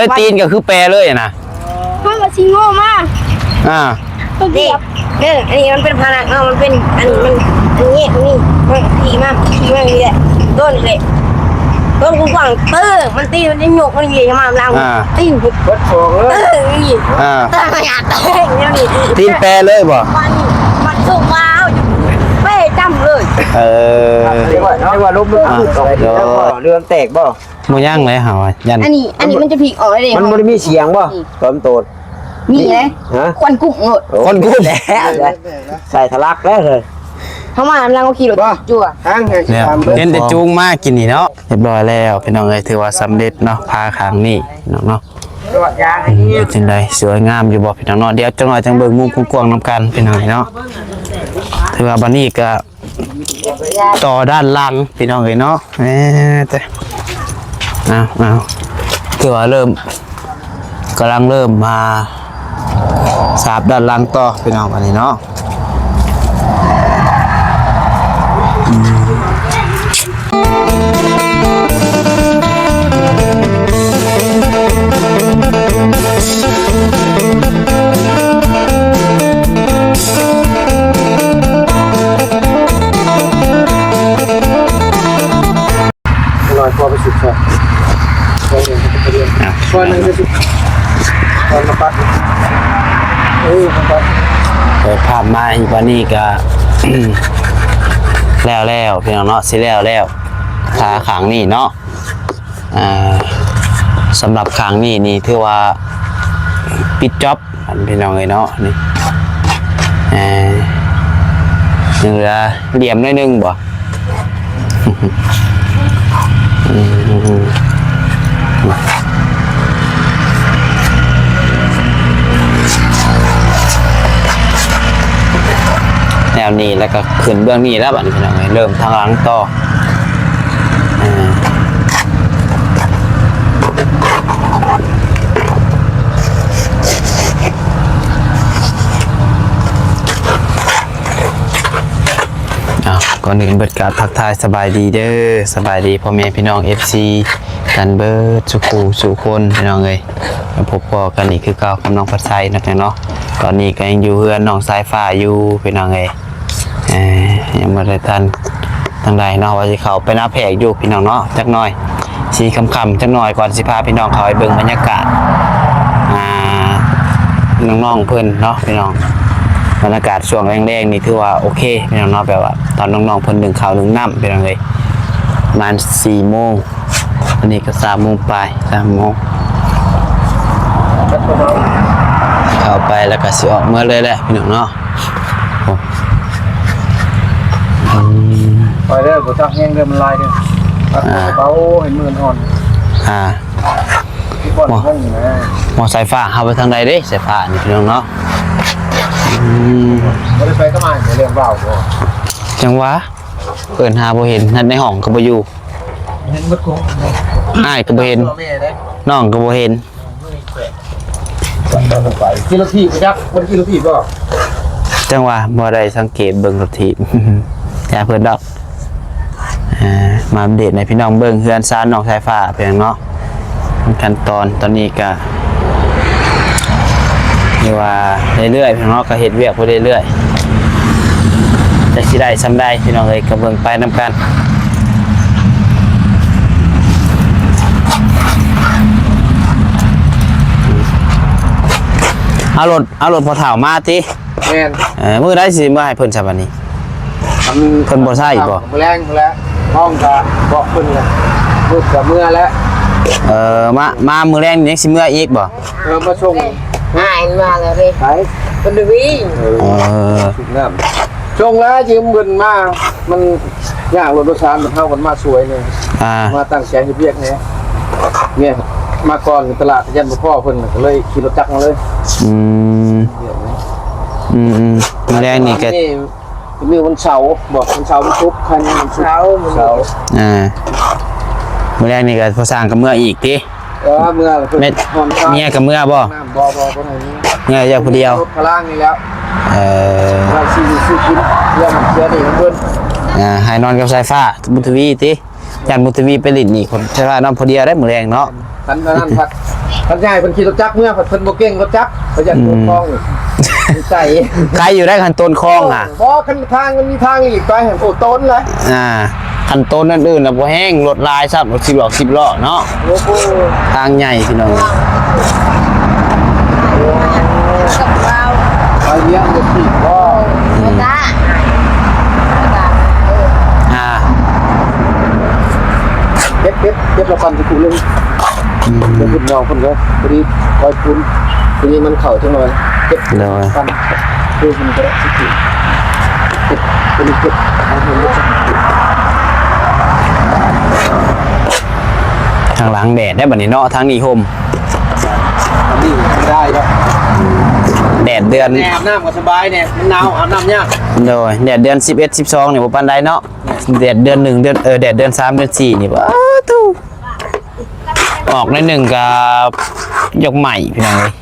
ອ້ຍ ຕີນກໍຄືແປເລີຍນະ. ເຮົາກໍຊິໂງ່ມາ ອ່າ ຕົວດຽວ. ນີ້ ເອີ ອັນນີ້ມັນເປັນພານະເນາະ ມັນເປັນ ອັນນີ້ມັນ ອັນນີ້ ນີ້ ມັນຂີ່ມາ ຂີ່ມານີ້ແຫຼະ ໂດນນີ້ແຫຼະ ໂດນກວ້າງເຕີ ມັນຕີ ມັນຈະຍົກ ມັນເຫຍມາຫຼັງ ອ່າ ຕີ ເບິດສອງເລີຍ ເອີ ນີ້ ອ່າ ຕາຍ ໜ້າແຕກແນວນີ້ ຕີນແປເລີຍບໍ່? ມັນ ມັນສຸກມາ ເຮົາແປຈ້ຳເລີຍ. ເອີ ເອີ້ນວ່າລົມມັນ ອ່າ ເລື່ອງແຕກບໍ່? ບໍ່ຍັງເລີຍເຮົາ ຢ້ານ ອັນນີ້ ອັນນີ້ມັນຈະພິກອອກເລີຍເດ້ ມັນບໍ່ໄດ້ມີສຽງບໍ່? ນີ້ ຕອນໂຕດ ມີເດ້ ຮະ? ຄວັນກຸ້ມໂລດ ໂອ້ ຄວັນກຸ້ມ ໃສ່ທະລັກແລ້ວເຮີ້ຍ ເຮົາມານຳຫຼັງເຮົາຂີ່ລົດ ບໍ່ ຈົວ ທາງໃຫ້ ແລ້ວ ເຫັນແຕ່ຈູງມາກິນນີ້ເນາະ. ຮຽບຮ້ອຍແລ້ວພີ່ນ້ອງເອີຍ ຖືວ່າສຳເລັດເນາະ ພາຂ້າງນີ້ພີ່ນ້ອງເນາະ. ອືມ ເປັນຈັ່ງໃດ ສວຍງາມຢູ່ບໍ່ພີ່ນ້ອງເນາະ? ດຽວຈັກໜ້ອຍຈັ່ງເບິ່ງມຸມກວ້າງໆນຳກັນພີ່ນ້ອງເນາະ. ຖືວ່າບັດນີ້ກະ ຕໍ່ດ້ານຫຼັງພີ່ນ້ອງເອີຍເນາະ. ແໝ່ແຕ່ ເອົາ ເອົາ ຖືວ່າເລີ່ມ ກຳລັງເລີ່ມມາສາບດ້ານຫຼັງຕໍ່ພີ່ນ້ອງ ອັນນີ້ເນາະ. ອືມ ນ້ອຍພໍໄປສຸດຊະ ອ່ະ ຊ້ອນໜຶ່ງໄປສຸດ ຊ້ອນມາປັດ ເອີ ມາປັດ. ເປີດພາບມາອີກບາດນີ້ກະ ແລ້ວແລ້ວພີ່ນ້ອງເນາະ ຊິແລ້ວແລ້ວ ຄາຂ້າງນີ້ເນາະ. ອ່າ ສຳລັບຂ້າງນີ້ນີ້ຖືວ່າປິດຈ໊ອບ ພີ່ນ້ອງເອີຍເນາະ. ນີ້ ເອີ ຍັງເຫຼືອຫຼ່ຽມໜ້ອຍໜຶ່ງບໍ່? ແນວນີ້ ແລ້ວກໍຂຶ້ນເບື້ອງນີ້ແລ້ວ ບັດນີ້ພີ່ນ້ອງເອີຍ ເລີ່ມທາງຫຼັງຕໍ່. ອ່າ ອ່າ ກ່ອນອື່ນເບິດກາບທັກທາຍສະບາຍດີເດີ ສະບາຍດີພໍ່ແມ່ພີ່ນ້ອງ ເອັຟຊີ ກັນເບິດສູ່ຄູ່ສູ່ຄົນພີ່ນ້ອງເອີຍ. ມາພົບພໍ້ກັນອີກຄືເກົ່າກັບນ້ອງພັດໄຊເນາະ. ຕອນນີ້ກໍຍັງຢູ່ເຮືອນນ້ອງສາຍຟ້າຢູ່ພີ່ນ້ອງເອີຍ. ເອີ ຍັງບໍ່ໄດ້ທັນທາງໃດເນາະ ວ່າຊິເຂົ້າໄປນາແພກຢູ່ພີ່ນ້ອງເນາະ ຈັກໜ້ອຍ ຊິຄ່ຳໆຈັກໜ້ອຍ ກ່ອນຊິພາພີ່ນ້ອງເຂົ້າໄປເບິ່ງບັນຍາກາດ ອ່າ ນ້ອງໆເພິ່ນເນາະພີ່ນ້ອງ. ບັນຍາກາດຊ່ວງແລງໆນີ້ຖືວ່າໂອເຄພີ່ນ້ອງເນາະ ແບບວ່າຕອນນ້ອງໆເພິ່ນໜຶ້ງເຂົ້າໜຶ້ງນ້ຳພີ່ນ້ອງເອີຍ ປະມານສີ່ໂມງ ອັນນີ້ກໍສາມໂມງປາຍ ສາມໂມງ ເຂົ້າໄປແລ້ວກໍຊິອອກເມືອເລີຍແຫຼະພີ່ນ້ອງເນາະ. ໂອ້ ອືມ ໄປເດີ ບໍ່ຈັກແຮງເດີ ມັນຫຼາຍເດີ ອ່າ ເບົາໃຫ້ມືອ່ອນ ອ່າ ທີ່ບ່ອນ ໂອ້ ງງນະ. ໝໍສາຍຟ້າເຮົາໄປທາງໃດເດ້ ສາຍຟ້ານີ້ພີ່ນ້ອງເນາະ? ອືມ ບໍ່ໄດ້ໄປກັບອ້າຍ ເລື່ອງເວົ້າບໍ່ ຈັ່ງຫວາ ເອີ້ນຫາບໍ່ເຫັນ ນັດໃນຫ້ອງກໍບໍ່ຢູ່ ເຫັນເບິດຄົນ ອ້າຍກໍບໍ່ເຫັນ ແມ່ເດ້ ນ້ອງກໍບໍ່ເຫັນ. ໄປ ໄປ ຂີ່ລົດຖີບໄປຈັກ ບໍ່ໄດ້ຂີ່ລົດຖີບບໍ່? ຈັ່ງຫວາ ບໍ່ໄດ້ສັງເກດເບິ່ງລົດຖີບ ຢ່າເພິ່ນດອກ. ອ່າ ມາອັບເດດໃຫ້ພີ່ນ້ອງເບິ່ງເຮືອນຊານນ້ອງສາຍຟ້າເພິ່ນເນາະ. ຂັ້ນຕອນຕອນນີ້ກະ ເອີ້ນວ່າເລື້ອຍໆ ພີ່ນ້ອງເນາະ ກະເຮັດວຽກໄປເລື້ອຍໆ ຈັກຊິໄດ້ສ່ຳໃດພີ່ນ້ອງເອີຍ ກະເບິ່ງໄປນຳກັນ. ເອົາລົດ ເອົາລົດພໍ່ເຖົ້າມາຕິ? ແມ່ນ ເອີ ມື້ໃດຊິເມືອໃຫ້ເພິ່ນຊະບັດນີ້? ອັນ ເພິ່ນບໍ່ໃຊ້ບໍ່? ມື້ແລງພຸ້ນແຫຼະ ຫ້ອງກະບອກເພິ່ນແຫຼະ ມືດກະເມືອແລ້ວ. ເອີ ມາ ມາມື້ແລງນີ້ຍັງຊິເມືອອີກບໍ່? ເອີ ມາສົ່ງ ອ້າຍມາແລ້ວເດ້ ໄປ ເພິ່ນໄດ້ວິງ ເອີ ເອີ ສູບນ້ຳ ສົ່ງແລ້ວຢືມເພິ່ນມາ ມັນຍາກລົດໂດຍສານ ເຮົາມັນມາຊ່ວຍນີ້ ອ່າ ມາຕັ້ງໃຈເຮັດວຽກແດ່ ເນຍ ມາກ່ອນຕະຫຼາດ ຢ້ານບໍ່ພໍ້ເພິ່ນ ກໍເລີຍຂີ່ລົດຈັກມາເລີຍ. ອືມ ອືມໆ ມື້ແລງນີ້ກໍ ມື້ວັນເສົາ ບໍ່ ວັນເສົາ ວັນສຸກ ຄັນວັນເສົາ ວັນເສົາ ອ່າ ມື້ແລງນີ້ກໍພໍ່ຊ່າງກໍເມືອອີກຕິ? ເອີ ເມືອແລ້ວ ແມ່ນ ເມຍກໍເມືອບໍ່? ບໍ່ ບໍ່ ບໍ່ໄດ້ເມືອ ເມືອຢູ່ຜູ້ດຽວ ລົດພະລາງນີ້ແລ້ວ ເອີ ວ່າຊິຊື້ກິນ ເລື່ອງເທື່ອນີ້ຂອງເພິ່ນ ອ່າ ໃຫ້ນອນກັບສາຍຟ້າ ບຸນທະວີຕິ? ຢ້ານບຸນທະວີໄປຫຼິ້ນນີ້ ຄົນຊະລານຳຜູ້ດຽວໄດ້ມື້ແລງເນາະ. ຄັນອັນນັ້ນພັດ ຄັນຍາຍເພິ່ນຂີ່ລົດຈັກເມືອ ພັດເພິ່ນບໍ່ເກັ່ງລົດຈັກ ເພິ່ນຢ້ານ ອືມ ໂດນຄອງ ໃສ່ ໃຄຢູ່ໄດ້ຄັນໂຕນຄອງ ໂອ້ ຫາ ບໍ່ ຄັນທາງມັນມີທາງອີກໄປ ໂອ້ ໂຕນແຫຼະ ອ່າ ຄັນໂຕນອື່ນໆນະບໍ່ແຮງ ລົດຫຼາຍຊ້ຳ ລົດສິບລໍ້ ສິບລໍ້ເນາະ. ໂອ້ໂຫ ທາງໃຫຍ່ພີ່ນ້ອງ ໄປວຽງລົດຖີບບໍ່? ອືມ ອ່າ ເກັບ ເກັບ ເກັບລະຄອນຊິຄູໜຶ່ງ. ອືມ ເປັນລຸ້ນນ້ອງເພິ່ນເດີ ພໍດີ ຄອຍປຸນ ທີນີ້ມັນເຂົ້າຈັກໜ່ອຍ ເກັບ ໂດຍ ຄອນ ຄືມັນກໍຊິເກັບ ເກັບ ເກັບ ເກັບ ທາງຫຼັງແດດໄດ໋ບັດນີ້ເນາະ ທາງນີ້ຮົ່ມ ອັນນີ້ໄດ້ແລ້ວ ແດດເດືອນ ແຕ່ອາບນ້ຳກໍສະບາຍແດ່ ມັນໜາວອາບນ້ຳຍາກ. ໂດຍ ແດດເດືອນສິບເອັດ ສິບສອງນີ້ບໍ່ປານໃດເນາະ ແດດເດືອນໜຶ່ງ ເດືອນ ເອີ ແດດເດືອນສາມ ເດືອນສີ່ນີ້ ປາດໂທ້ ອອກໜ້ອຍໜຶ່ງກໍຢາກໄໝ້ພີ່ນ້ອງເອີຍ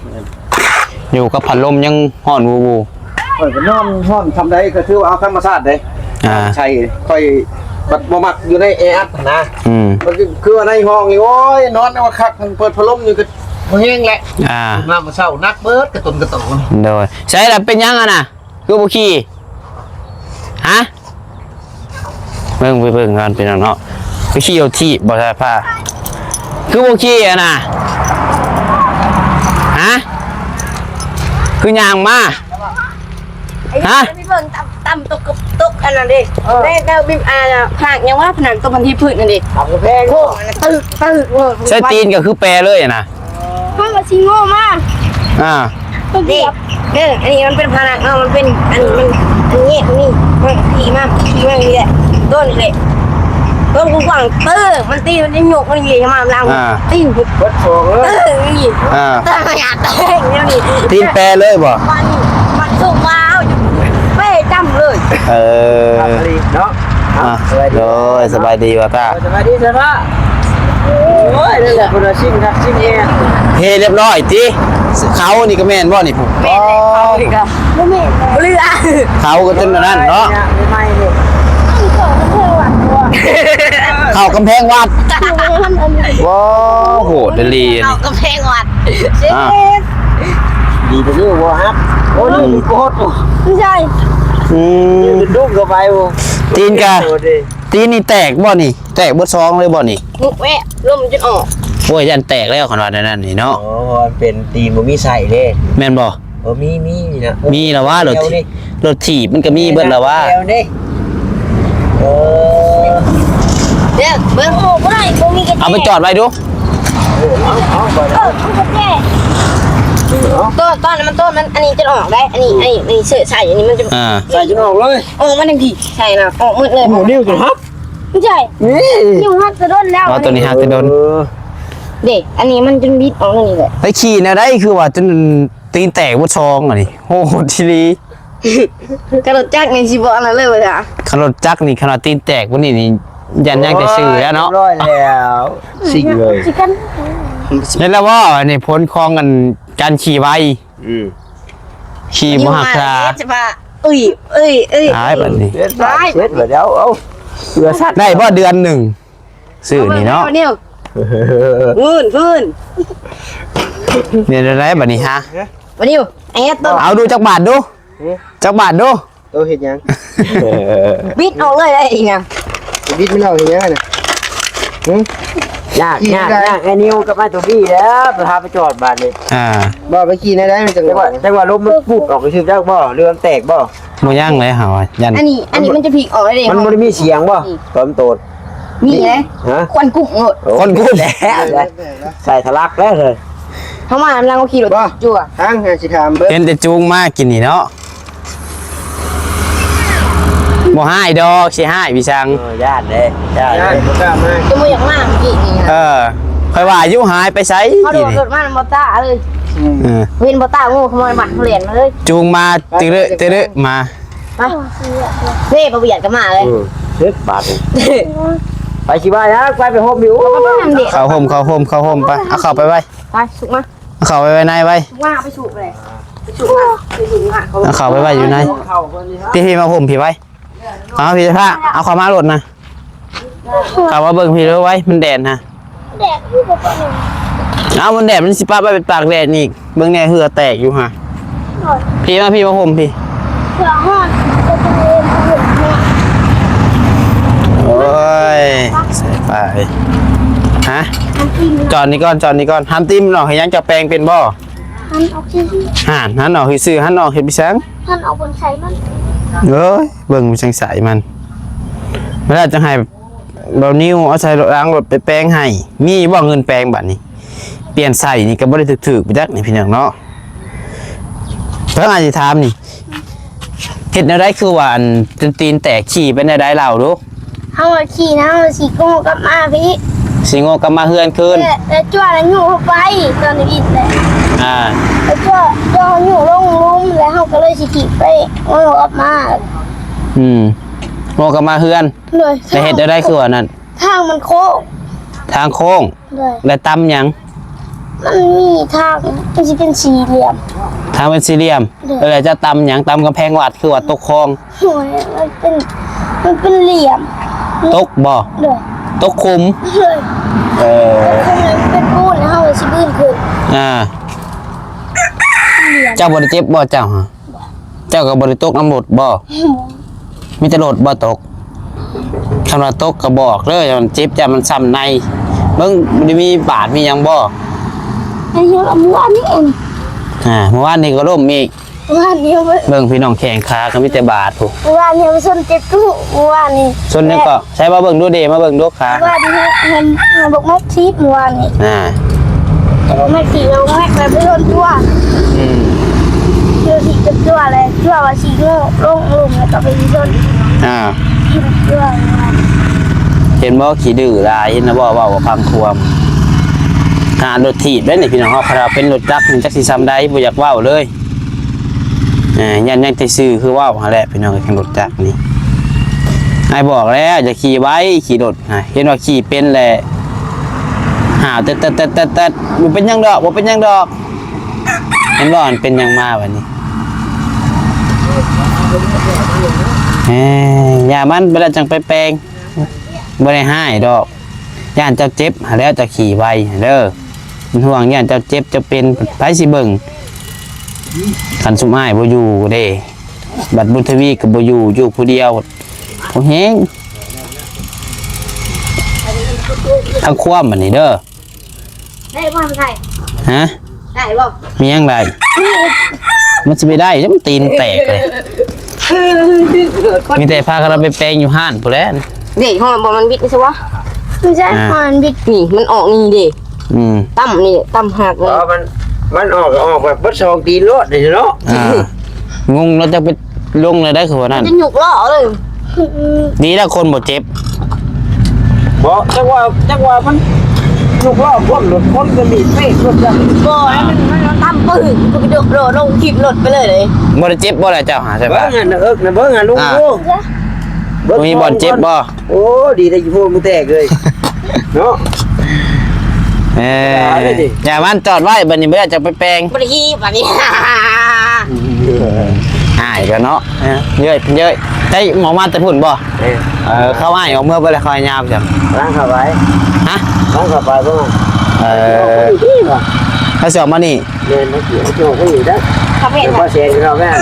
ຢູ່ກັບພັດລົມຍັງຮ້ອນວູ່ໆ. ຂ້ອຍກໍນອນຮ້ອນຊ່ຳໃດກໍຖືວ່າເອົາທຳມະຊາດເດ້ ອ່າ ໃສ່ ຂ້ອຍບັດບໍ່ມັກຢູ່ໃນແອອັດຫັ້ນນະ ອືມ ມັນຄືວ່າໃນຫ້ອງນີ້ ໂອ້ຍ ນອນວ່າຄັກ ເປີດພັດລົມຢູ່ກໍບໍ່ແຮງແຫຼະ ອ່າ ມາມື້ເຊົ້າໜັກເບິດກະຕົນກະໂຕ. ໂດຍ ໃສລະ ເປັນຫຍັງຫັ້ນນະ ຄືບໍ່ຂີ່ ຮະ? ເບິ່ງ ໄປເບິ່ງກ່ອນພີ່ນ້ອງເນາະ ໄປຂີ່ລົດຖີບບໍ່ ສາຍຟ້າ ຄືບໍ່ຂີ່ຫັ້ນນະ ຮະ? ຄືຍ່າງມາ ຮະ? ໄປເບິ່ງຕຳ ຕຳຕົກ ຕົກອັນນັ້ນເດ້ ເອີ ແມ່ນແລ້ວບິນ ອ່າ ພະນັກຫຍັງວະ ພະນັກຕົກພັນທີພືດນັ້ນເດ້ ຕຳກະແພງ ໂອ້ ຕຶກ ຕຶກ ໃສ່ຕີນກໍຄືແປເລີຍນະ. ເຮົາກໍຊິໂງ່ມາ ອ່າ ເພິ່ນຊິ ນີ້ ເດີ ອັນນີ້ມັນເປັນພາລະເນາະ ມັນເປັນ ອັນນີ້ມັນ ອັນນີ້ມັນ ມັນຂີ່ມາ ຂີ່ມານີ້ແຫຼະ ໂດນນີ້ແຫຼະ ໂດນກວ້າງໆ ເຕີ ມັນຕີ ມັນຍັງຍົກ ມັນເຫຍມາຫຼັງ ອ່າ ຕີ ເບິດສອງເລີຍ ເອີ ນີ້ ອ່າ ແຕ່ມັນຫຍາດແຕກແນວນີ້ ຕີນແປເລີຍບໍ່? ມັນ ມັນສຸກວ່າເຮົາເປ້ຈ້ຳເລີຍ ເອີ ຄັກອີ່ຫຼີເນາະ. ອ່ະ ສະບາຍດີ ໂດຍ ສະບາຍດີວ່າຕາ ເອີ ສະບາຍດີ ສະບາຍດີ ໂອ້ຍ ນັ້ນແຫຼະ ເພິ່ນວ່າຊິ້ນຄັກຊິ້ນແນ່ ເຮຮຽບຮ້ອຍຕິ ເຂົານີ້ກໍແມ່ນບໍ່ນີ້? ແມ່ນແຫຼະ ອໍ ເຂົານີ້ກໍບໍ່ແມ່ນ ບໍ່ເຫຼືອ ເຂົາກໍເປັນອັນນັ້ນເນາະ ໃໝ່ໆນີ້ ເຂົ້າກຳແພງວັດ ໂອ້ ໂຫດອີ່ຫຼີ ເຂົ້າກຳແພງວັດ ອ່າ ດີໄປນີ້ບໍ່ຮັກ ໂອ້ ນີ້ບໍ່ຮອດ ບໍ່ໃຊ່ ອືມ ເປັນດຸກເຂົ້າໄປ ຕີນກະ ໂອ້ ຕີນນີ້ແຕກບໍ່ນີ້? ແຕກເບິດສອງເລີຍບໍ່ນີ້? ງຸບແວະ ລົມຈົນອອກ ໂອ້ຍ ຢ້ານແຕກແລ້ວ ຄັນວ່າແນວນັ້ນນີ້ເນາະ ໂອ້ ມັນເປັນຕີນບໍ່ມີໄສ້ເດ້ ແມ່ນບໍ່? ເອີ ມີ ມີນີ້ນະ ມີລະວ່າ ລົດ ລົດຖີບມັນກໍມີເບິດລະວ່າ ແລ້ວນີ້ ເອີ ເດີ ເບິ່ງ ບໍ່ໄດ້ ບໍ່ມີກະແຈ ເອົາໄປຈອດໄວ້ດູ ເອີ ເອົາ ເອົາໄປ ເອີ ເອົາກະແຈ ຕອນ ຕອນນັ້ນມັນ ຕອນມັນ ອັນນີ້ຈະອອກໄດ້ ອັນນີ້ ອັນນີ້ ອັນນີ້ເສີໃສ່ ອັນນີ້ມັນຈະ ອ່າ ໃສ່ຈົນອອກເລີຍ ອອກມາທັງທີ ໃສ່ນະ ອອກໝົດເລີຍ ໂອ້ ນິ້ວຈົນຫັກ ບໍ່ໃຊ່ ນີ້ ນິ້ວຫັກແຕ່ດົນແລ້ວ ອໍ ໂຕນີ້ຫັກແຕ່ດົນ ເອີ ເດ້ ອັນນີ້ມັນຈົນບິດອອກນີ້ແຫຼະ ໄປຂີ່ແນວໃດຄືວ່າຈົນ ຕີນແຕກເບິດສອງອັນນີ້ ໂຫດອີ່ຫຼີ ຄັນລົດຈັກນີ້ຊິບໍ່ອັນນັ້ນເລີຍວ່າຊະ ຄັນລົດຈັກນີ້ ຂະໜາດຕີນແຕກປານນີ້ນີ້ ຢ້ານຍ່າງແຕ່ຊື່ແລ້ວເນາະ ໂອ້ຍ ຮຽບຮ້ອຍແລ້ວ ຊິງເລີຍ ເຫັນແລ້ວບໍ່ ອັນນີ້ຜົນຂອງອັນ ການຂີ່ໄວ ອືມ ຂີ່ບໍ່ຮັກສາ ອາຍ ບັດນີ້ ເຮັດບາດເຈັບແລ້ວ ເອົາ ເຫຼືອສັດ ໄດ້ບໍ່ເດືອນໜຶ່ງ ຊື້ນີ້ເນາະ ເອົາເບິ່ງ ເອົາ ຟື້ນ ຟື້ນ ເປັນຈັ່ງໃດບັດນີ້ຮະ ບໍ່ດິວ ເອົາດູຈັກບາດດູ ຮະ ຈັກບາດດູ ໂຕເຮັດຫຍັງ ບິດອອກເລີຍໄດ້ອີກນະ ບິດມັນອອກເຮັດຫຍັງຫັ້ນນະ ຫຶ ຍາກ ຍາກ ຍາກ ໄອ້ນິວກັບອ້າຍໂຕບີ້ແລ້ວ ໄປຫາໄປຈອດບາດນີ້ ອ່າ ບໍ່ໄປຂີ່ແນວໃດມັນຈັ່ງ ຈັກວ່າ ຈັກວ່າລົມມັນປຸບອອກຊື່ຈັກບໍ່ ເຫຼືອມັນແຕກບໍ່ ບໍ່ຍັງເລີຍເຮົາຢ້ານ ອັນນີ້ ອັນນີ້ມັນຈະພິກອອກເລີຍເດ້ ມັນບໍ່ໄດ້ມີສຽງບໍ່ ອືມ ຕອນໂຕດ ມີເດ້ ຮະ ຄວັນກຸ້ງໂລດ ໂອ້ ຄວັນກຸ້ງ ໃສ່ທະລັກແລ້ວເລີຍ ເຮົາມານຳລັງເຮົາຂີ່ລົດ ບໍ່ ຈົວ ທາງຫາຊິຖາມເບິ່ງ ເຫັນແຕ່ຈູງມາກິນນີ້ເນາະ ບໍ່ຮ້າຍດອກ ຊິຮ້າຍພີ່ສັງ ເອີ ຢ້ານເດ້ ຢ້ານເດ້ ຢ້ານ ບໍ່ກ້າມາ ຈະບໍ່ຢາກມາກີ້ນີ້ ເອີ ຂ້ອຍວ່າຢູ່ຫາຍໄປໃສ ເຮົາໂດດລົດມານຳບໍ່ຕາເລີຍ ອືມ ເອີ ເຫັນບໍ່ຕາ ໂອ້ ຂະໂມຍມັດແລ່ນມາເລີຍ ຈູງມາ ຕຶເລະ ຕຶເລະ ມາ ມາ ເດ້ ບໍ່ບຽດກໍມາເລີຍ ເອີ ເຮັດບາດນີ້ ໄປຊິວ່າຫຍັງ ໄປ ໄປໂຮມຢູ່ ເຂົ້າໂຮມ ເຂົ້າໂຮມ ເຂົ້າໂຮມ ໄປ ເອົາເຂົ້າໄປໄວ້ ໄປ ສຸກມາ ເອົາເຂົ້າໄປໄວ້ໃນໄວ້ ສຸກມາ ໄປສຸກເລີຍ ໄປສຸກມາ ໄປສຸກມາ ເອົາເຂົ້າໄປໄວ້ຢູ່ໃນ ເຂົ້າເພິ່ນນີ້ ພີ່ ພີ່ມາໂຮມພີ່ໄວ້ ເອົາພີ່ພາ ເອົາເຂົ້າມາໂລດນະ ເຂົ້າມາເບິ່ງພີ້ເດີໄວ ມັນແດດຫັ້ນ ແດດຢູ່ບໍ່ປານນັ້ນ ເອົາ ມັນແດດ ມັນຊິປະໄວ້ໄປຕາກແດດອີກ ເບິ່ງແດ່ເຫື່ອແຕກຢູ່ຫັ້ນ ໂດຍ ພີ້ມາ ພີ້ມາຫົ່ມພີ້ ເຫື່ອຮ້ອນ ໂອ້ຍ ໃສ່ໄປ ຮະ ຫັນຕີນ ຈອດນີ້ກ່ອນ ຈອດນີ້ກ່ອນ ຫັນຕີນອອກເຮັດຫຍັງ ເຈົ້າແປງເປັນບໍ່? ຫັນອອກຊື່ໆ ຫັ້ນ ຫັນອອກຊື່ໆ ຫັນອອກເຮັດໄປສັງ? ຫັນອອກເບິ່ງໃສ່ມັນ ເອີຍ ເບິ່ງໄປສັງໃສ່ມັນ ເວລາຈະໃຫ້ ບ່າວນິວເອົາໃສ່ລົດລາງລົດໄປແປງໃຫ້ ມີບໍ່ເງິນແປງບາດນີ້? ປ່ຽນໃສ່ນີ້ກໍບໍ່ໄດ້ຖືກໆ ໄປຈັກນີ້ພີ່ນ້ອງເນາະ ເພິ່ນອາດຊິຖາມນີ້ ເຮັດແນວໃດຄືວ່າອັນ ຕີນແຕກ ຂີ່ເປັນແນວໃດເລົ່າດູ? ເຮົາຂີ່ນະ ເຮົາຊິໂງ່ກັບມາພີ້ ຊິໂງ່ກັບມາເຮືອນຄືນ ແລ້ວ ແລ້ວຈົວະລະຍຸເຮົາໄປ ຕອນນີ້ແຫຼະ ອ່າ ແລ້ວຈົວະ ຈົວະລະຍຸລົງລຸ່ມ ແລ້ວເຮົາກໍເລີຍຊິຂີ່ໄປໂງ່ກັບມາ ອືມ ໂງ່ກັບມາເຮືອນ ໂດຍ ແລ້ວເຮັດແນວໃດຄືວ່ານັ້ນ? ທາງມັນໂຄ້ງ ທາງໂຄ້ງ ໂດຍ ແລ້ວຕຳຫຍັງ? ມັນມີທາງ ມັນຊິເປັນສີ່ຫຼ່ຽມ ທາງເປັນສີ່ຫຼ່ຽມ ໂດຍ ເອີ ແລ້ວເຈົ້າຕຳຫຍັງ? ຕຳກຳແພງວັດຄືວ່າຕົກຄອງ? ໂອ້ຍ ມັນເປັນ ມັນເປັນຫຼ່ຽມ ຕົກບໍ່? ໂດຍ ຕົກຂຸມ? ໂດຍ ເອີ ຕົກຂຸມ ມັນເປັນປູນ ເຮົາຊິບືນຂຶ້ນ ອ່າ ເຈົ້າບໍ່ໄດ້ເຈັບບໍ່ເຈົ້າ? ເຈົ້າກໍບໍ່ໄດ້ຕົກນຳລົດບໍ່? ບໍ່ ມີແຕ່ລົດບໍ່ຕົກ? ຄັນວ່າຕົກກໍບອກເດີ ມັນເຈັບ ຢ້ານມັນຊ້ຳໃນ ເບິ່ງ ບໍ່ໄດ້ມີບາດມີຫຍັງບໍ່? ອັນນີ້ເມື່ອວານນີ້ເອງ ອ່າ ເມື່ອວານນີ້ກໍລົ້ມອີກ ເມື່ອວານນີ້ ເບິ່ງພີ່ນ້ອງ ແຂ້ງຂາກໍມີແຕ່ບາດພຸ້ນ ເມື່ອວານນີ້ຊົນເຈັບຕູ້ ເມື່ອວານນີ້ ຊົນຫຍັງເກາະ? ໃສ່ມາເບິ່ງດູເດ ມາເບິ່ງດູຂາ ວ່າດີເຫັນ ເຫັນ ເຫັນບັກແມັກທີບເມື່ອວານນີ້ ອ່າ ບັກແມັກທີບ ບັກແມັກແບບໄປຊົນຕົວ ອືມ ໂດຍທີ່ຕົວແລ້ວ ຕົວວ່າຊິໂງ່ລົງລຸ່ມ ແລ້ວກໍໄປຊົນ ອ່າ ຕົວ ເຫັນບໍ່? ຂີ້ດື້ຫຼາຍ ເຫັນແລ້ວບໍ່? ເວົ້າບໍ່ຟັງຄວາມ ຫາລົດຖີບໄດ້ນີ້ພີ່ນ້ອງເຮົາ ຄັນວ່າເປັນລົດຈັກນີ້ຈັກຊິຊ່ຳໃດ ບໍ່ຢາກເວົ້າເລີຍ. ເອີ ຢ້ານຍັງແຕ່ຊື່ຄືເວົ້າຫັ້ນແຫຼະພີ່ນ້ອງ ເຄື່ອງລົດຈັກນີ້ ອ້າຍບອກແລ້ວ ຢ່າຂີ່ໄວ ຂີ່ລົດນະ ເຫັນວ່າຂີ່ເປັນແລ້ວ ຫ້າວແຕັດໆໆໆ ບໍ່ເປັນຫຍັງດອກ ບໍ່ເປັນຫຍັງດອກ ເຫັນບໍ່? ມັນເປັນຫຍັງມາບາດນີ້? ເອີ ຢ່າມັນ ໄປແລ້ວຈັ່ງໄປແປງ ບໍ່ໄດ້ຮ້າຍດອກ ຢ້ານເຈົ້າເຈັບຫັ້ນແຫຼະ ເຈົ້າຂີ່ໄວຫັ້ນເດີ ເປັນຫ່ວງ ຢ້ານເຈົ້າເຈັບເຈົ້າເປັນ ໃຜຊິເບິ່ງ ຄັນຊຸມອ້າຍບໍ່ຢູ່ເດ້ ບັດບຸນທະວີກໍບໍ່ຢູ່ ຢູ່ຜູ້ດຽວ ບໍ່ແຮງ ທັງຄວາມບາດນີ້ເດີ ໄດ້ບໍ່? ຮະ? ໄດ້ບໍ່? ມີຫຍັງໄດ້? ມັນຊິໄປໄດ້ ມັນຕີນແຕກເລີຍ ມີແຕ່ພາກັນເອົາໄປແປງຢູ່ຮ້ານພຸ້ນແຫຼະ ເດ້ ເຮົາບໍ່ ມັນບິດໃຊ່ບໍ່? ມັນໃຊ່ ອ່າ ມັນບິດ ນີ້ ມັນອອກນີ້ເດ້ ອືມ ຕ່ຳນີ້ ຕ່ຳຫັກນີ້ ອໍ ມັນ ມັນອອກ ອອກແບບເບິດສອງຕີນໂລດນີ້ເນາະ ອ່າ ງົງເນາະ ຈັກໄປ ລົງແນວໃດຄືວ່ານັ້ນ ຈະຍົກລໍ້ເລີຍ ດີແລ້ວຄົນບໍ່ເຈັບ ບໍ່ ຈັກວ່າ ຈັກວ່າມັນຍົກລໍ້ພົ້ນ ລົດຄົນກໍມີເປະລົດຈັກ ບໍ່ ໃຫ້ມັນ ມັນຕ່ຳປຶ້ງ ກໍໄປຍົກລໍ້ລົງຖີບລົດໄປເລີຍເດ້ ບໍ່ໄດ້ເຈັບບໍ່ລະເຈົ້າຫາໃສ່ບາດ ເບິ່ງຫັ້ນນະ ເອິກນະ ເບິ່ງຫັ້ນ ລຸງ ອ່າ ບໍ່ມີບ່ອນເຈັບບໍ່? ໂອ້ ດີແຕ່ຢູ່ໂພດມື້ແຕກເລີຍ ເນາະ ເອີ ຢ່າມັນຈອດໄວ້ ບາດນີ້ບໍ່ໄດ້ຈະໄປແປງ ບໍ່ໄດ້ຂີ່ບາດນີ້ ອ້າຍກໍເນາະ ເອີ ເຍີ້ຍ ເຍີ້ຍ ໄດ້ໝໍມາແຕ່ພຸ້ນບໍ່? ເອີ ເອີ ເຂົາອ້າຍອອກເມືອເບິດແລ້ວ ເຂົາຍາວຈັ່ງ ລ້າງເຂົ້າໄປ ຮະ? ລ້າງເຂົ້າໄປເບິ່ງ ເອີ ເຂົາຊິອອກມານີ້ ແມ່ນ ເຂົາຊິອອກມານີ້ໄດ້ ເຂົາເຫັນ ເຂົາແຊນເຂົາແມ່ນ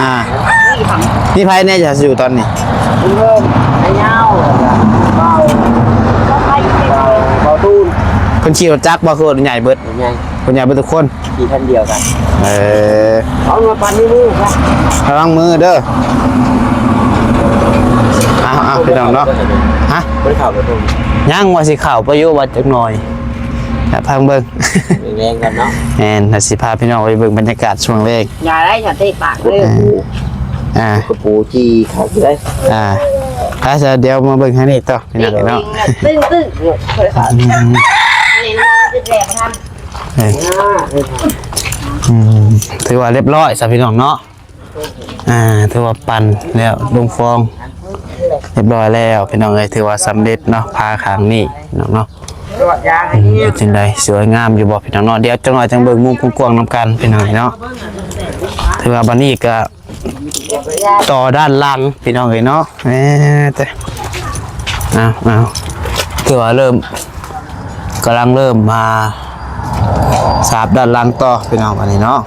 ອ່າ ມີໃຜແດ່ຈະຢູ່ຕອນນີ້? ເພິ່ນ ໄອ້ຍາວ ແລ້ວກໍເບົາ ເບົາ ເບົາຕູນ ເພິ່ນຂີ່ລົດຈັກບໍ່? ຄືລົດໃຫຍ່ເບິດ ລົດໃຫຍ່ ຄົນໃຫຍ່ເບິດທຸກຄົນ ທີ່ຄັນດຽວກັນ ເອີ ເອົາມາປັນໃນມື ລະວັງມືເດີ ເອົາໆ ພີ່ນ້ອງເນາະ ຮະ ບໍ່ໄດ້ເຂົ້າໄປເບິ່ງ ຍັງວ່າຊິເຂົ້າໄປຢູ່ ວ່າຈັກໜ່ອຍ ແຕ່ພັງເບິ່ງ ແລງໆ ກ່ອນເນາະ ແມ່ນ ລະຊິພາພີ່ນ້ອງໄປເບິ່ງບັນຍາກາດຊ່ວງແລງ ຢ່າໄດ້ ຢ່າເຕະປາກເດີ ອ່າ ກະປູຈີ່ຄັກເລີຍ ອ່າ ໄປຊະ ດຽວມາເບິ່ງທາງນີ້ຕໍ່ ພີ່ນ້ອງເນາະ ຕຶ້ງໆ ອືມ ເອີ ອືມ ຖືວ່າລຽບຮ້ອຍຊະພີ່ນ້ອງເນາະ ອ່າ ຖືວ່າປັ່ນແລ້ວລົງຟອງລຽບຮ້ອຍແລ້ວ ພີ່ນ້ອງເອີຍ ຖືວ່າສຳເລັດເນາະ ພາຄັ້ງນີ້ພີ່ນ້ອງເນາະ ອືມ ເປັນຈັ່ງໃດ ສວຍງາມຢູ່ບໍ່ພີ່ນ້ອງເນາະ ດຽວຈັກໜ່ອຍຈັ່ງເບິ່ງມຸມກວ້າງໆນຳກັນ ພີ່ນ້ອງເນາະ ຖືວ່າບັດນີ້ກະ ຕໍ່ດ້ານຫຼັງພີ່ນ້ອງເອີຍເນາະ ແໝ່ແຕ່ ເອົາ ເອົາ ຖືວ່າເລີ່ມ ກຳລັງເລີ່ມມາສາບດ້ານຫຼັງຕໍ່ພີ່ນ້ອງ ອັນນີ້ເນາະ.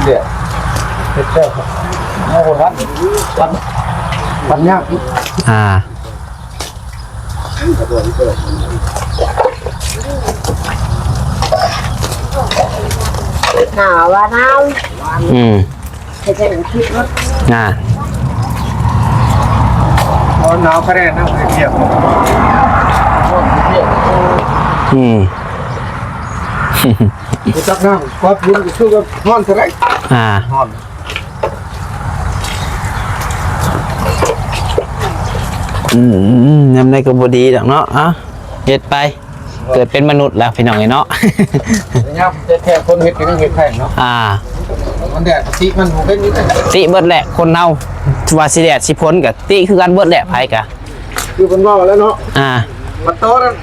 ເດ ເຮັດແລ້ວ ເອົາບໍ່ທັນ ປັນ ປັນຍາກ ອ່າ ໜາວວ່າໜາວ ອືມ ເຮັດໃຫ້ມັນຄິດເນາະ ອ່າ ບໍ່ໜາວກະແດດນະ ເປີດເວຍກ ອືມ ຮູ້ຈັກນຳ ຄວາມບຸນຄືວ່າຮ້ອນເທົ່າໃດ ອ່າ ຮ້ອນ ອືມ ຍາມໃດກໍບໍ່ດີດອກເນາະ ເອົາ ເຮັດໄປ ເກີດເປັນມະນຸດແລ້ວພີ່ນ້ອງເອີຍເນາະ ຍາມແທ້ໆ ຄົນເຮັດກໍຍັງເຮັດໄດ້ເນາະ ອ່າ ມັນແດດຕິມັນບໍ່ເປັນ ຕິເບິດແຫຼະ ຄົນເຮົາ ວ່າຊິແດດຊິຝົນກໍຕິຄືກັນເບິດແຫຼະ ໃຜກໍ ຄືເພິ່ນເວົ້າແລ້ວເນາະ ອ່າ ບັດໂຕນັ້ນ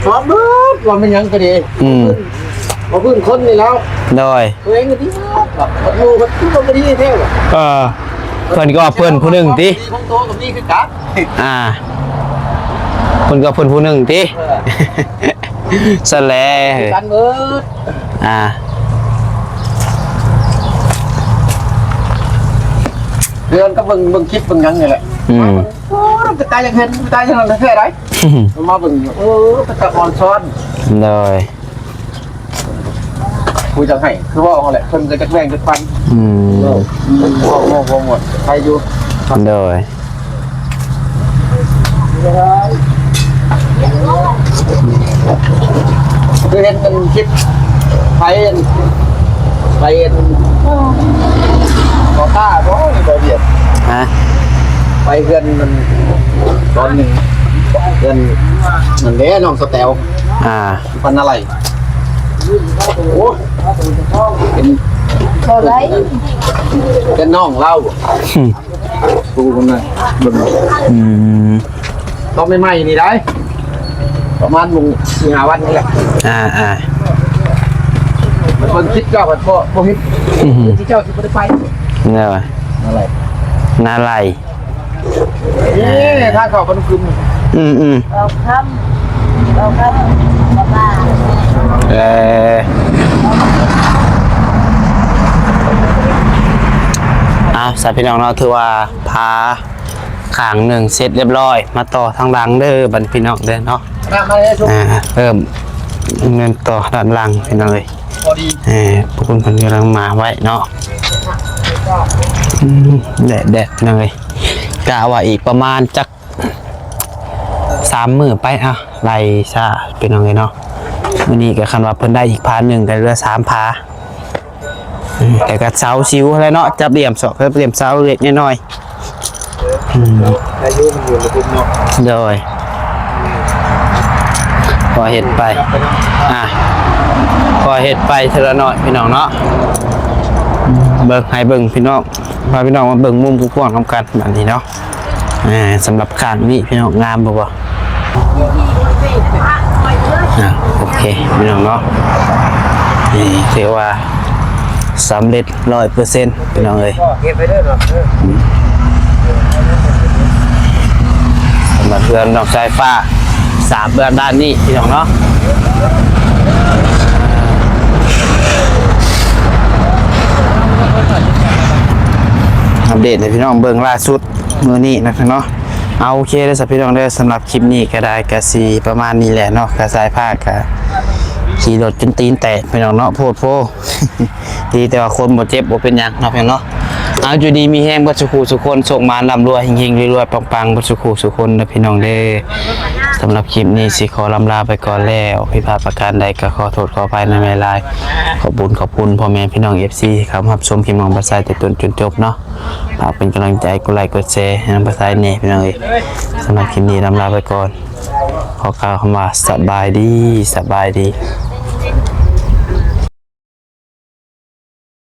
ຊອບເບິດ ວ່າແມ່ນຫຍັງກໍດີ ອືມ ວ່າພື້ນຄົນນີ້ແລ້ວ ໂດຍ ຕົວເອງກໍດີ ບັດໝູ່ບັດຄືກໍບໍ່ດີແທ້ ເອີ ເພິ່ນກໍວ່າເພິ່ນຜູ້ໜຶ່ງຕິ ຂອງໂຕກໍມີຄືກັນ ອ່າ ເພິ່ນກໍເພິ່ນຜູ້ໜຶ່ງຕິ ເອີ ຊັ້ນແຫຼະ ຄືກັນເບິດ ອ່າ ເດືອນກໍເບິ່ງ ເບິ່ງຄລິບເບິ່ງຫຍັງນີ້ແຫຼະ ອືມ ໂອ້ ກະຕາຍຢາກເຫັນ ກະຕາຍຢາກເຫັນແທ້ໃດ ມາເບິ່ງ ເອີ ເປັນຕາອ່ອນຊ້ອນ ໂດຍ ຜູ້ຈັກໃຫ້ ຄືເວົ້າຫັ້ນແຫຼະ ເພິ່ນກໍຈັກແບ່ງຈັກປັນ ອືມ ເວົ້າ ເວົ້າ ເວົ້າ ເວົ້າໝົດ ໃຜຢູ່ ໂດຍ ຄືເຫັນເປັນຄລິບ ໃຜ ໃຜ ຂໍຕາບໍ່ ບໍ່ວຽດ ຮະ ໄປເຮືອນມັນຕອນໜຶ່ງ ເຮືອນນັ້ນແຫຼະ ນ້ອງສະແຕວ ອ່າ ພັນນາໄລ ໂອ້ ເປັນ ບໍ່ໄດ້ ເປັນນ້ອງລາວ ຜູ້ຄົນນັ້ນເບິ່ງ ອືມ ຕອນໃໝ່ໆນີ້ໄດ໋ ປະມານມື້ສີ່ຫ້າວັນນີ້ແຫຼະ ອ່າໆ ມັນເບິ່ງຄລິບເຈົ້າພັດບໍ່ ບໍ່ເຫັນ ອືມ ທີ່ເຈົ້າຊິບໍ່ໄດ້ໄປ ແນວ ນາໄລ ນາໄລ ເອີ ທາງເຂົ້າບ້ານກຸມ ອືມໆ ເອົາຄຳ ເອົາຄຳ ເອີ ເອົາ ສາ ພີ່ນ້ອງເນາະ ຖືວ່າພາຂ້າງໜຶ່ງເສັດລຽບຮ້ອຍ ມາຕໍ່ທາງຫຼັງເດີ ບັດນີ້ພີ່ນ້ອງເດີເນາະ ອ່າ ເລີ່ມ ເລີ່ມຕໍ່ດ້ານຫຼັງ ພີ່ນ້ອງເອີຍ ພໍດີ ເອີ ພວກເພິ່ນກຳລັງມາໄວ້ເນາະ ອືມ ແດດໆ ພີ່ນ້ອງເອີຍ ກະວ່າອີກປະມານຈັກ ສາມມື້ໄປ ອ່ະ ໄລ່ຊາ ພີ່ນ້ອງເອີຍເນາະ ມື້ນີ້ກໍຄັນວ່າເພິ່ນໄດ້ອີກພາໜຶ່ງ ກໍເຫຼືອສາມພາ ອືມ ແລ້ວກໍເຊົາຊິວຫັ້ນແຫຼະເນາະ ຈັບຫຼ່ຽມຊອກ ຈັບຫຼ່ຽມເຊົາເລັກນ້ອຍ ອືມ ອາຍຸມັນຢູ່ລະດັບເນາະ ໂດຍ ກໍເຮັດໄປ ອ່ະ ກໍເຮັດໄປເທື່ອລະໜ້ອຍ ພີ່ນ້ອງເນາະ ເບິ່ງ ໃຫ້ເບິ່ງ ພີ່ນ້ອງ ພາພີ່ນ້ອງມາເບິ່ງມຸມກວ້າງໆນຳກັນ ບາດນີ້ເນາະ. ອ່າ ສຳລັບຂ້າງນີ້ພີ່ນ້ອງ ງາມບໍ່ ບໍ່? ອ່າ ໂອເຄ ພີ່ນ້ອງເນາະ ນີ້ຖືວ່າສຳເລັດຮ້ອຍເປີເຊັນ ພີ່ນ້ອງເອີຍ ເກັບໄວ້ເດີເນາະ ສຳລັບເຮືອນນ້ອງສາຍຟ້າ ສາມເຮືອນດ້ານນີ້ ພີ່ນ້ອງເນາະ ອັບເດດໃຫ້ພີ່ນ້ອງເບິ່ງລ່າສຸດ ມື້ນີ້ນະເນາະ ເອົາ ໂອເຄເດີສະພີ່ນ້ອງເດີ ສຳລັບຄລິບນີ້ກໍໄດ້ ກໍຊິປະມານນີ້ແຫຼະເນາະ ກໍສາຍຟ້າກໍຂີ່ລົດຈົນຕີນແຕກພີ່ນ້ອງເນາະ ໂພດໂພ ດີແຕ່ວ່າຄົນບໍ່ເຈັບບໍ່ເປັນຫຍັງເນາະພີ່ນ້ອງເນາະ ເອົາ ຢູ່ດີມີແຮງເບິດສູ່ຄູ່ສູ່ຄົນ ໂຊກໝານລ່ຳລວຍ ເຮັງໆລວຍໆປັງໆເບິດສູ່ຄູ່ສູ່ຄົນເດີພີ່ນ້ອງເດີ ສຳລັບຄລິບນີ້ຊິຂໍລ່ຳລາໄປກ່ອນແລ້ວ ຜິດພາດປະການໃດກໍຂໍໂທດຂໍອະໄພນຳຫຼາຍໆ ຂອບບຸນຂອບຄຸນພໍ່ແມ່ພີ່ນ້ອງເອັຟຊີ ທີ່ເຂົ້າມາຮັບຊົມຄລິບຂອງປາຊາຍແຕ່ຕົ້ນຈົນຈົບເນາະ. ຝາກເປັນກຳລັງໃຈ ກົດໄລກົດແຊໃຫ້ນຳປາຊາຍແດ່ພີ່ນ້ອງເອີຍ. ສຳລັບຄລິບນີ້ລ່ຳລາໄປກ່ອນ ຂໍກ່າວຄຳວ່າສະບາຍດີ ສະບາຍດີ.